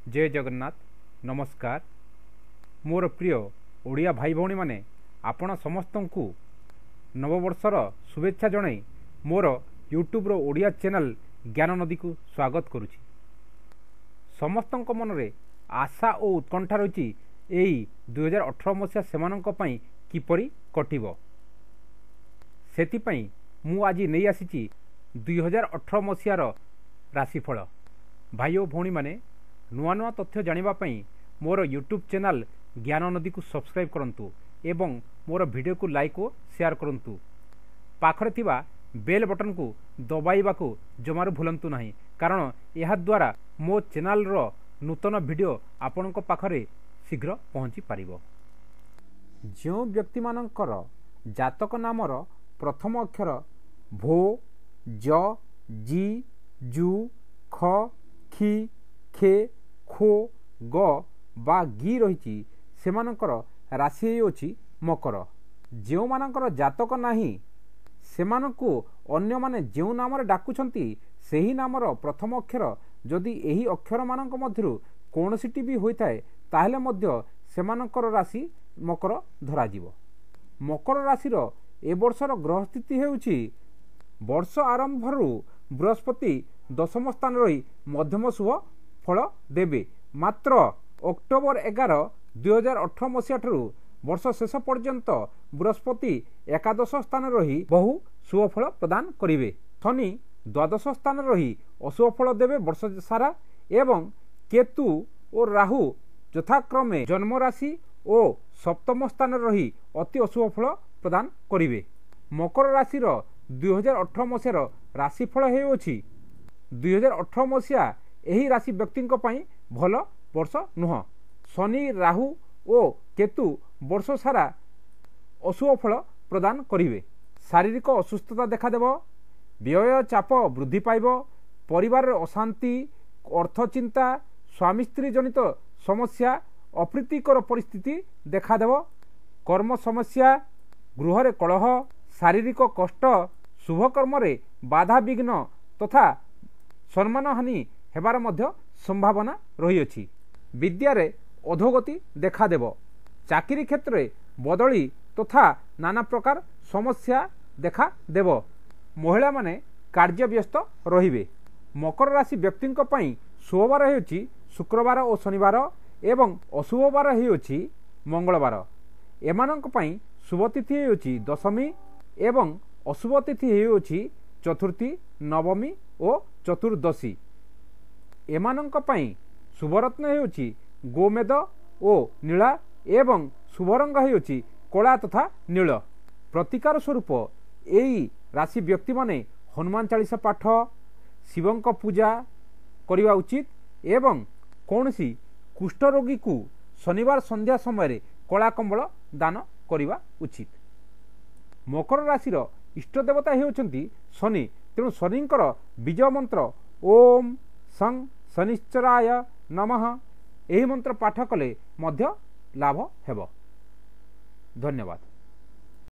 ଜୟ ଜଗନ୍ନାଥ। ନମସ୍କାର ମୋର ପ୍ରିୟ ଓଡ଼ିଆ ଭାଇ ଭଉଣୀମାନେ, ଆପଣ ସମସ୍ତଙ୍କୁ ନବବର୍ଷର ଶୁଭେଚ୍ଛା ଜଣାଇ ମୋର ୟୁଟ୍ୟୁବ୍ର ଓଡ଼ିଆ ଚ୍ୟାନେଲ୍ ଜ୍ଞାନ ନଦୀକୁ ସ୍ୱାଗତ କରୁଛି। ସମସ୍ତଙ୍କ ମନରେ ଆଶା ଓ ଉତ୍କଣ୍ଠା ରହିଛି ଏଇ 2018 ମସିହା ସେମାନଙ୍କ ପାଇଁ କିପରି କଟିବ। ସେଥିପାଇଁ ମୁଁ ଆଜି ନେଇ ଆସିଛି 2018 ମସିହାର ରାଶିଫଳ। ଭାଇ ଓ ଭଉଣୀମାନେ, ନୂଆ ନୂଆ ତଥ୍ୟ ଜାଣିବା ପାଇଁ ମୋର ୟୁଟ୍ୟୁବ୍ ଚ୍ୟାନେଲ୍ ଜ୍ଞାନ ନଦୀକୁ ସବସ୍କ୍ରାଇବ୍ କରନ୍ତୁ ଏବଂ ମୋର ଭିଡ଼ିଓକୁ ଲାଇକ୍ ଓ ସେୟାର କରନ୍ତୁ। ପାଖରେ ଥିବା ବେଲ୍ ବଟନ୍କୁ ଦବାଇବାକୁ ଜମାରୁ ଭୁଲନ୍ତୁ ନାହିଁ, କାରଣ ଏହାଦ୍ୱାରା ମୋ ଚ୍ୟାନେଲ୍ର ନୂତନ ଭିଡ଼ିଓ ଆପଣଙ୍କ ପାଖରେ ଶୀଘ୍ର ପହଞ୍ଚି ପାରିବ। ଯେଉଁ ବ୍ୟକ୍ତିମାନଙ୍କର ଜାତକ ନାମର ପ୍ରଥମ ଅକ୍ଷର ଭୋ, ଜ, ଜି, ଜୁ, ଖ, ଖି, ଖେ, ଖୋ, ଗ ବା ଗି ରହିଛି, ସେମାନଙ୍କର ରାଶି ହେଉଅଛି ମକର। ଯେଉଁମାନଙ୍କର ଜାତକ ନାହିଁ, ସେମାନଙ୍କୁ ଅନ୍ୟମାନେ ଯେଉଁ ନାମରେ ଡାକୁଛନ୍ତି, ସେହି ନାମର ପ୍ରଥମ ଅକ୍ଷର ଯଦି ଏହି ଅକ୍ଷରମାନଙ୍କ ମଧ୍ୟରୁ କୌଣସିଟି ବି ହୋଇଥାଏ, ତାହେଲେ ମଧ୍ୟ ସେମାନଙ୍କର ରାଶି ମକର ଧରାଯିବ। ମକର ରାଶିର ଏ ବର୍ଷର ଗ୍ରହ ସ୍ଥିତି ହେଉଛି, ବର୍ଷ ଆରମ୍ଭରୁ ବୃହସ୍ପତି ଦଶମ ସ୍ଥାନରେ ରହି ମଧ୍ୟମ ଶୁଭ ଫଳ ଦେବେ। ମାତ୍ର ଅକ୍ଟୋବର 11 2018 ମସିହା ଠାରୁ ବର୍ଷ ଶେଷ ପର୍ଯ୍ୟନ୍ତ ବୃହସ୍ପତି ଏକାଦଶ ସ୍ଥାନରେ ରହି ବହୁ ଶୁଭ ଫଳ ପ୍ରଦାନ କରିବେ। ଶନି ଦ୍ୱାଦଶ ସ୍ଥାନରେ ରହି ଅଶୁଭ ଫଳ ଦେବେ ବର୍ଷ ସାରା, ଏବଂ କେତୁ ଓ ରାହୁ ଯଥାକ୍ରମେ ଜନ୍ମରାଶି ଓ ସପ୍ତମ ସ୍ଥାନରେ ରହି ଅତି ଅଶୁଭ ଫଳ ପ୍ରଦାନ କରିବେ। ମକର ରାଶିର 2018 ମସିହାର ରାଶିଫଳ ହେଉଅଛି, 2018 ମସିହା ଏହି ରାଶି ବ୍ୟକ୍ତିଙ୍କ ପାଇଁ ଭଲ ବର୍ଷ ନୁହଁ। ଶନି, ରାହୁ ଓ କେତୁ ବର୍ଷ ସାରା ଅଶୁଭ ଫଳ ପ୍ରଦାନ କରିବେ। ଶାରୀରିକ ଅସୁସ୍ଥତା ଦେଖାଦେବ, ବ୍ୟୟ ଚାପ ବୃଦ୍ଧି ପାଇବ, ପରିବାରରେ ଅଶାନ୍ତି, ଅର୍ଥ ଚିନ୍ତା, ସ୍ୱାମୀ ସ୍ତ୍ରୀ ଜନିତ ସମସ୍ୟା, ଅପ୍ରୀତିକର ପରିସ୍ଥିତି ଦେଖାଦେବ, କର୍ମ ସମସ୍ୟା, ଗୃହରେ କଳହ, ଶାରୀରିକ କଷ୍ଟ, ଶୁଭକର୍ମରେ ବାଧାବିଘ୍ନ ତଥା ସମ୍ମାନହାନି ହେବାର ମଧ୍ୟ ସମ୍ଭାବନା ରହିଅଛି। ବିଦ୍ୟାରେ ଅଧୋଗତି ଦେଖାଦେବ, ଚାକିରି କ୍ଷେତ୍ରରେ ବଦଳି ତଥା ନାନା ପ୍ରକାର ସମସ୍ୟା ଦେଖାଦେବ, ମହିଳାମାନେ କାର୍ଯ୍ୟବ୍ୟସ୍ତ ରହିବେ। ମକର ରାଶି ବ୍ୟକ୍ତିଙ୍କ ପାଇଁ ଶୁଭବାର ହେଉଛି ଶୁକ୍ରବାର ଓ ଶନିବାର ଏବଂ ଅଶୁଭବାର ହେଉଅଛି ମଙ୍ଗଳବାର। ଏମାନଙ୍କ ପାଇଁ ଶୁଭ ତିଥି ହେଉଅଛି ଦଶମୀ ଏବଂ ଅଶୁଭ ତିଥି ହେଉଅଛି ଚତୁର୍ଥୀ, ନବମୀ ଓ ଚତୁର୍ଦ୍ଦଶୀ। ଏମାନଙ୍କ ପାଇଁ ଶୁଭରତ୍ନ ହେଉଛି ଗୋମେଦ ଓ ନୀଳା ଏବଂ ଶୁଭରଙ୍ଗ ହେଉଛି କଳା ତଥା ନୀଳ। ପ୍ରତିକାର ସ୍ୱରୂପ ଏଇ ରାଶି ବ୍ୟକ୍ତିମାନେ ହନୁମାନ ଚାଳିଶା ପାଠ, ଶିବଙ୍କ ପୂଜା କରିବା ଉଚିତ ଏବଂ କୌଣସି କୁଷ୍ଠରୋଗୀକୁ ଶନିବାର ସନ୍ଧ୍ୟା ସମୟରେ କଳା କମ୍ବଳ ଦାନ କରିବା ଉଚିତ। ମକର ରାଶିର ଇଷ୍ଟ ଦେବତା ହେଉଛନ୍ତି ଶନି, ତେଣୁ ଶନିଙ୍କର ବୀଜ ମନ୍ତ୍ର ଓମ୍ ସଂ ଶନିଶ୍ଚରାୟ ନମଃ ଏହି ମନ୍ତ୍ର ପାଠ କଲେ ମଧ୍ୟ ଲାଭ ହେବ। ଧନ୍ୟବାଦ।